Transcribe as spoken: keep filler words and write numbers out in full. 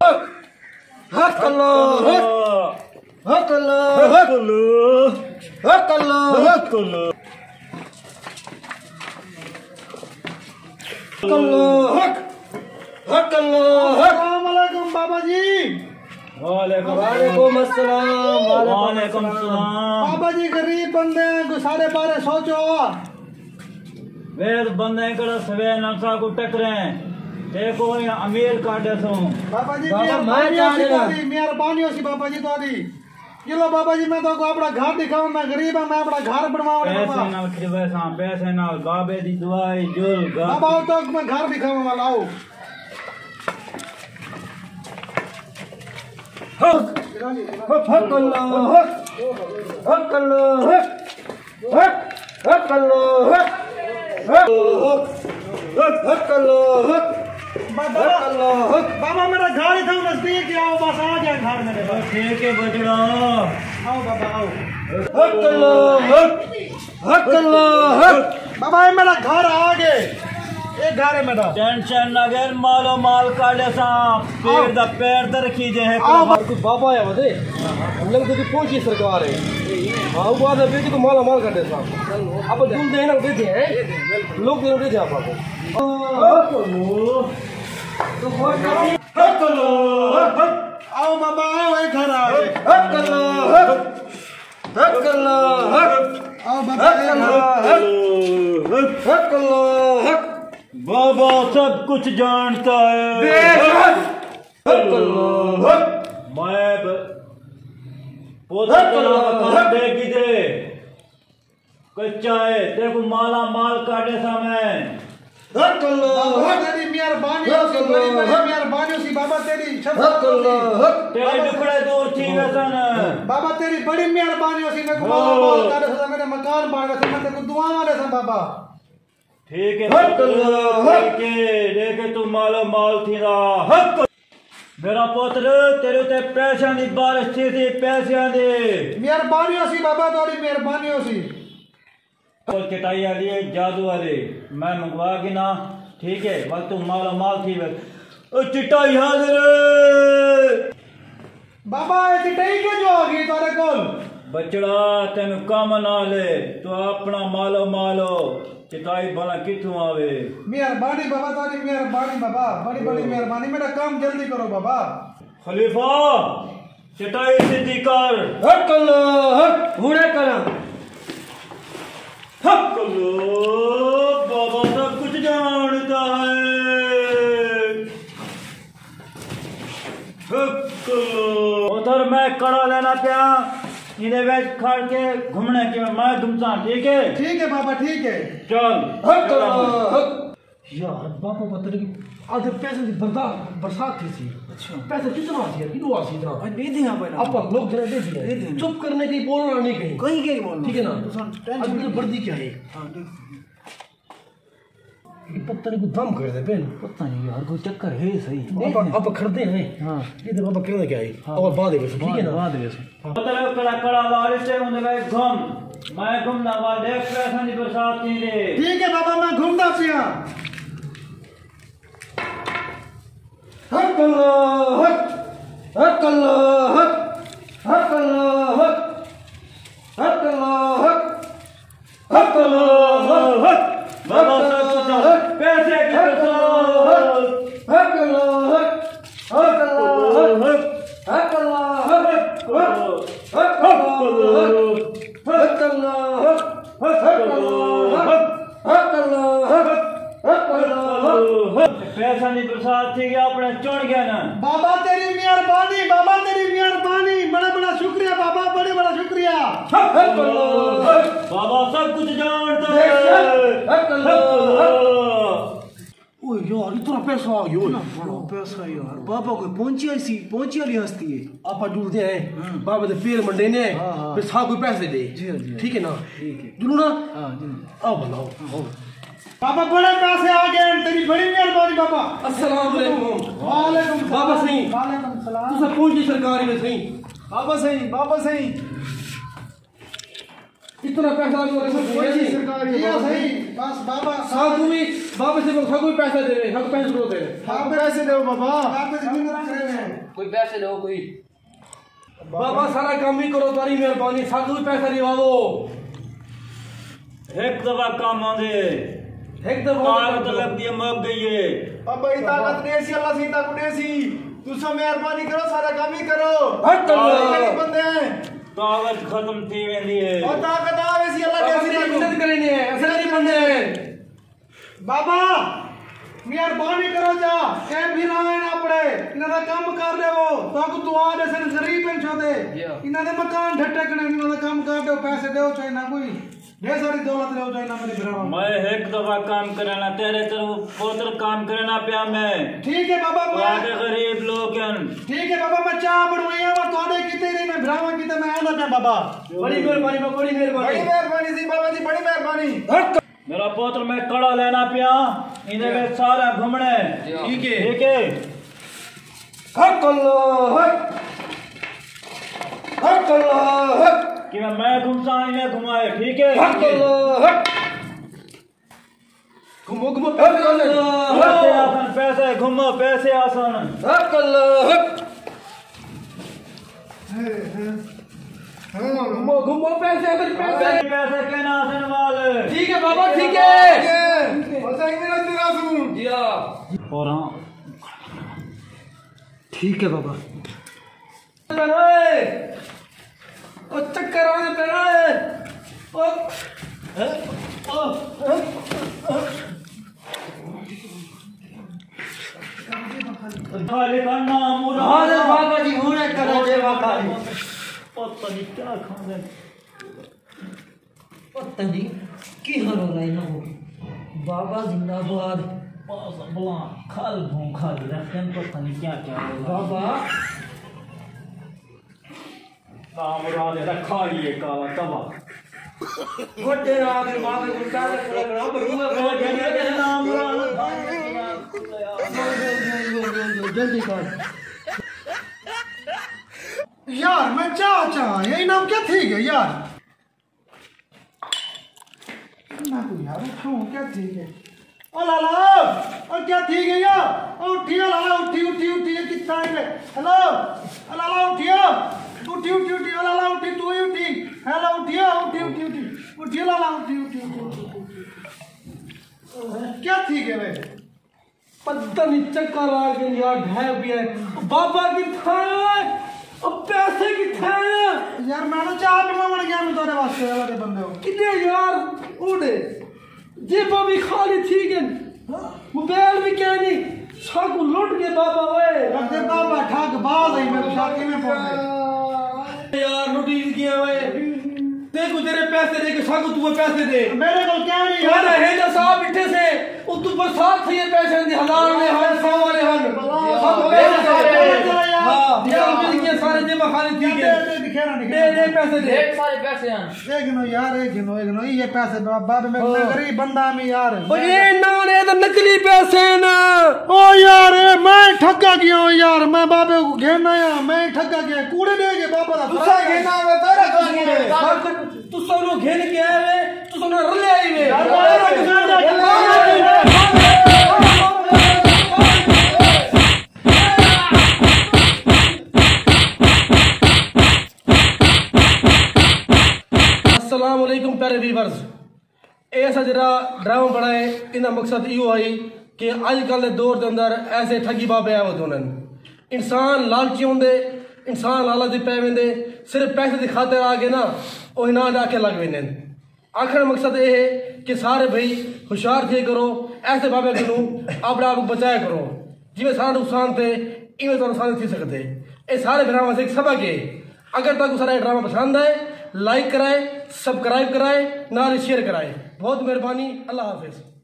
حق اللہ حق، حق اللہ حق، حق اللہ حق۔ حق اللہ حق، حق اللہ حق۔ السلام علیکم بابا جی۔ وعلیکم وعلیکم السلام، وعلیکم وعلیکم السلام۔ السلام۔ بابا جی، غریب بندے ہیں، کوئی سارے بارے سوچو۔ ویس بندے کڑا سوے نفسا کو ٹکریں، تے کو امیر کاٹے سوں۔ بابا جی، بابا، میں مہربانی ہوسی چاہندے نا۔ تہاݙی، مہربانی ہوسی بابا جی تہاݙی۔ چلو بابا جی، میں تہاکوں اپݨا گھر ݙکھاواں، میں غریب ہاں، میں اپݨا گھر بݨواوݨا پیسے بابا۔ نال کھڑوے ساں، پیسے نال بابے دی دعا ای جل گھر۔ بابا، آؤ تہاکوں میں گھر ݙکھاواں، آؤ۔ حق، حق اللہ، حق، حق اللہ، حق، حق، حق اللہ، حق، حق، حق اللہ، حق، بابا، حق اللہ، حق۔ بابا، میرا گھر اتھاں نزدیک ہے، آؤ بس آ ڳیا گھر میرے بس۔ ٹھیک ہے بچڑا۔ آؤ بابا، آؤ۔ حق اللہ، حق۔ حق اللہ، حق۔ بابا، اے میرا گھر آ ڳئے۔ اے گھر ہے میرا۔ ٹینشن نہ گھن، مالو مال کاٹے ساں۔ پیر دا پیر تے رکھی جے ہک آ نمبر۔ کوئی بابا ہے ودے۔ لڳدے کہ پہنچی سرکار ہے۔ ہاں، او آہدا بیٹی کو مالا مال کاٹے ساں۔ اب دل دے نال ݙیدھے ہیں۔ لوک دے نال ݙیدھے آپاں کوں۔ حق اللہ، حق۔ آؤ بابا، آؤ، اے گھر آ ڳئے۔ حق اللہ، حق۔ حق اللہ، حق۔ آؤ بابا، حق اللہ، حق۔ حق اللہ، حق۔ بابا سب کچھ جانتا ہے۔ بے شک۔ حق اللہ، حق۔ میں ب-، پوتا حق تیرا اللہ، مکان حق۔ ݙے گھدے۔ کچا ہے، تیکوں مالا مال کاٹے ساں میں۔ حق اللہ، بابا حق۔ تیری مہربانی حق ہوسی، بڑی اللہ، بڑی حق۔ مہربانی ہوسی بابا، تیری شفقت حق اللہ، ہوسی۔ حق۔ تیرے بابا ݙکھڑے دور تھی ویسن۔ بابا تیری بڑی مہربانی ہوسی، میکوں مالا مال ہو۔ کاٹے ساں، میرے مکان بݨ ویسن، میں تیکوں دعا ݙیساں بابا۔ ٹھیک ہے حق اللہ، حق۔ ٹھیک ہے، ݙیکھ توں مالو مال تھیندا۔ حق۔ میرا پتر، تیرے تے پیسیاں دی بارش تھی سی، پیسیاں دی۔ مہربانی ہوسی بابا، تہاݙی مہربانی ہوسی۔ او چٹائی آلی ہے، جادو آلی، میں منگوا گھناں، ٹھیک ہے، ول توں مالو مال تھی ویسیں۔ او چٹائی حاضر ہے۔ بابا، اے چٹائی کیوں جو آ ڳئی تہاݙے کول؟ بچڑا، تینوں کم نال ہے، توں اپݨا مالو مال ہو، چٹائی بھلا کتھوں آوے؟ مہربانی بابا، تہاݙی مہربانی بابا، بڑی بڑی مہربانی، میرا کم جلدی کرو بابا۔ خلیفہ، چٹائی سدھی کر۔ حق اللہ، حق، ہݨے کراں۔ حق اللہ، بابا سب کچھ جانتا ہے۔ حق اللہ۔ ادھر میں کڑا لینا پیا، ایندے وچ کھڑ کے گھمݨے کیویں میں گھمساں، ٹھیک ہے؟ ٹھیک ہے بابا، ٹھیک ہے۔ چل۔ حق اللہ، حق۔ یار، بابا پتہ نہیں، آدھے پیسے دی بردا-، برسات تھی سی۔ اچھا۔ پیسے کتنا آسی یار، کتنا آسی اتنا؟ بھائی، دے دیں آپ، ہے نا؟ آپ لوگ ذرا دے دیں۔ دے دیں۔ چپ کرنے کی، بولنا نہیں کہیں۔ کہیں کے نہیں بولنا۔ ٹھیک ہے نا؟ تو سن ٹینشن اب مجھے نہیں۔ بردی کیا ہے؟ ہاں، دے دیں۔ یہ پتہ نہیں کوئی دم کر دے پہلے۔ پتہ نہیں یار، کوئی چکر ہے صحیح۔ دے آپ، دیں۔ آپ کھڑتے ہیں۔ ہاں۔ یہ تو بابا کہنا کیا ہے؟ ہاں۔ اور بعد میں، ٹھیک ہے نا؟ بعد میں۔ پتر کڑا کڑا وارث ہے، اوندے وچ گھم۔ میں گھمدا ول ݙیکھ پیساں دی برسات تھیندے۔ ٹھیک ہے بابا، میں گھمدا پیاں۔ حق اللہ حق، حق اللہ حق، حق اللہ حق، حق اللہ حق۔ حق اللہ حق۔ بابا صاحب، کچھ پیسے کی حق اللہ حق۔ برسات۔ حق اللہ حق۔ حق اللہ حق۔ حق اللہ حق۔ حق اللہ حق۔ حق اللہ حق۔ حق اللہ حق۔ حق اللہ حق۔ حق اللہ حق۔ پیسہ دی برسات تھی ڳیا، اپݨے چݨ ڳئے نا۔ بابا تیری مہربانی، بابا تیری مہربانی، بڑا بڑا شکریہ بابا، بڑا بڑا شکریہ۔ حق اللہ حق۔ بابا سب کچھ جانتا ہے۔ حق اللہ حق۔ اوئے یار، اتنا پیسہ آ ڳیا، اوئے۔ اتنا بڑا پیسہ یار، بابا کوئی پہنچیا سی، پہنچیا والی ہستی ہے۔ آپاں جلدے ہیں، ہاں۔ بابا دے پیر منڈے نے، ہاں، ہاں۔ پھر سا کوئی پیسے دے۔ جی ہاں، جی ہاں۔ ٹھیک ہے نا؟ ٹھیک ہے۔ جلو نا؟ ہاں، جی۔ آؤ بھلا، آؤ، آؤ۔ بابا بڑے پیسے آ ڳئے ہیں، تیری بڑی مہربانی بابا۔ السلام علیکم۔ وعلیکم السلام۔ بابا سائیں۔ وعلیکم السلام۔ تساں پہنچ گئے سرکار میں سائیں۔ بابا سائیں، بابا سائیں۔ اتنا پیسہ آ ڳیا، تساں پہنچ گئے سرکار میں۔ جی ہاں سائیں، بس بابا۔ ساکوں بھی، بابا سے ساکوں بھی پیسہ ݙیوے، ساکوں پیسے ضرورت ہے۔ ہاں، پیسے ݙیو بابا۔ بابا جی، منت کرے ہیں۔ پیسے ݙیو کوئی۔ بابا، سارا کم ہی کرو، تہاݙی مہربانی، ساکوں وی پیسہ ݙیواوو۔ ہک دفعہ کم آندے۔ ہک دفعہ طاقت کم۔ لڳدی ہے، مک ڳئی ہے۔ بابا، اے طاقت ݙیسی، اللہ سئیں تہاکوں ݙیسی۔ تساں مہربانی کرو، سارا کم ہی کرو۔ ہک اللہ۔ غریب بندے ہیں۔ طاقت ختم تھی ویندی ہے۔ او طاقت آ ویسی، اللہ بابا، ݙیسی تیری تہاکوں۔ مدد کرینی ہے، اساں غریب بندے ہیں۔ بابا، مہربانی کرو جا، اے بھرا ہن اپݨے، انہاں دا کم کر ݙیوو، تہاکوں دعا ݙیسن، غریب ہن چھوٹے۔ جی ہاں۔ انہاں دے مکان ڈھٹے کنے، انہاں دا کم کر ݙیو، پیسے ݙیو چاہے نہ کوئی، ڈھیر ساری دولت ݙیو چاہے نہ، میری بھراواں۔ میں ہک دفعہ کم کرینا، تیݙے طرف پتر کم کرینا پیا میں۔ ٹھیک ہے بابا، میں تہاݙے غریب لوک ہن۔ ٹھیک ہے بابا، میں چاہ بݨوائی آواں، تہاݙے کیتے نہیں، میں بھراواں کیتے میں آندا پیا بابا۔ بڑی مہربانی بابا، بڑی مہربانی۔ بڑی مہربانی سی بابا جی، بڑی مہربانی۔ میرا پتر، میں کڑا لینا پیا، ایندے وچ سارا گھمنا ہے۔ ٹھیک ہے۔ ٹھیک ہے۔ حق اللہ حق۔ حق اللہ حق۔ کیویں میں گھمساں، ایویں گھمائے، ٹھیک ہے؟ حق اللہ حق۔ گھمو، گھمو، حق اللہ حق۔ پیسے آسن، پیسے، گھمو، پیسے آسن۔ حق اللہ حق۔ گھمو، گھمو، پیسے، اگر پیسے۔ پیسے کہنا آسن وال۔ ٹھیک ہے بابا، ٹھیک ہے۔ بس ایویں نہ تیرا سوں۔ جی ہاں۔ اور ہاں۔ ٹھیک ہے بابا۔ او چکر آنے پہ رہے۔ او، او، او، او۔ خالق نام مراد۔ بابا جی، ہنے کرے جے وقت۔ پتہ نہیں کیا کھاندے۔ پتہ نہیں کی ہر ہو رہا ہے نا وہ۔ بابا زندہ باد۔ بس بلا کھل بھوں کھل رکھن، پتہ نہیں کیا کیا ہو رہا ہے۔ بابا۔ نام مراد رکھا ہی ہے کالا توا۔ گھٹے آ کے بابے کو کیا رکھ رہا، بڑی بڑی نام مراد۔ جلدی کر۔ یار، میں چاہ چاہ، یہ انعام کیا تھی گیا یار؟ نہ کوئی یار، اٹھو، کیا تھی گیا؟ او لالا، او کیا تھی گیا؟ او اٹھی، او لالا، اٹھی، اٹھی، اٹھی، یہ کتھا ہے؟ ہیلو، او لالا، اٹھی، اٹھی، اٹھی، اٹھی، او لالا، اٹھی، تو ہی اٹھی۔ ہیلو، اٹھی، اٹھی، اٹھی، اٹھی، اٹھی، لالا، اٹھی، اٹھی، اٹھی، اٹھی، اٹھی۔ کیا تھی گیا بھائی؟ پتہ نہیں چکر آ گئے یار، ڈھے پیا ہے۔ بابا کتھا ہے؟ او پیسے کتھا ہے؟ یار، میں تو چاہ بنواوݨ گیا میں تیرے واسطے، اللہ دے بندے ہو۔ کنے یار، اوڑے جیباں بھی خالی تھی گئے، موبائل بھی کہیں نہیں، ساکوں لٹ گئے بابا اوئے۔ لگدے بابا ٹھگ باز ہے، میرے ساتھ کیویں پہنچے؟ یار، لٹی گیا اوئے۔ تیکوں تیرے پیسے ݙے کے ساکوں توں پیسے ݙے۔ میرے کول کیا نہیں یار۔ تہاݙا ہیجا صاحب بیٹھے سے، اتوں برسات تھئی ہے، پیسے دی ہزار آنے ہن، سو آنے ہن۔ سب پیسے ݙے۔ ہاں، یار۔ مل کے سارے جمع خالی تھی گئے۔ ݙے، ݙے پیسے ݙے۔ ݙیکھ سارے پیسے ہن۔ اے گھنو یار، اے گھنو، اے گھنو، اے پیسے با-، بابے میں، میں ہاں۔ غریب بندہ ہاں یار۔ او اے نہ، اے تاں نقلی پیسے ہن۔ او یار، اے میں ٹھگا ڳیا ہاں یار، میں بابے کوں گھن آیا، میں ٹھگا ڳیا، کوڑے ݙے کے بابا دا تساں گھن آوے، تیرا کم ہے۔ تساں نوں گھن کے آئے وے، تساں نال رلے آئی وے۔ السلام علیکم پیارے ویورز، اے اساں جیڑھا ڈرامہ بݨائے، ایندا مقصد ایہو ہئی کہ اڄ کل دے دور دے اندر ایسے ٹھگی بابے آئے ہوندے ہن۔ انسان لالچی ہوندے، انسان لالچ دی پے ویندے، صرف پیسے دی خاطر آ کے نا او انہاں دے آکھے لڳ ویندے ہن۔ آکھݨ دا مقصد اے ہے کہ سارے بھئی ہوشیار تھیا کرو، ایسے بابے کنوں اپݨے آپ کوں بچایا کرو۔ جیویں سارا نقصان تھئے، ایویں تہاݙا نقصان تھی سڳدے۔ اے سارے بھراواں واسطے ہک سبق ہے۔ اگر تہاکوں سارا اے ڈرامہ پسند آئے، لائک کرائے، سبسکرائب کرائے، نال ہی شیئر کرائے۔ بہت مہربانی، اللہ حافظ۔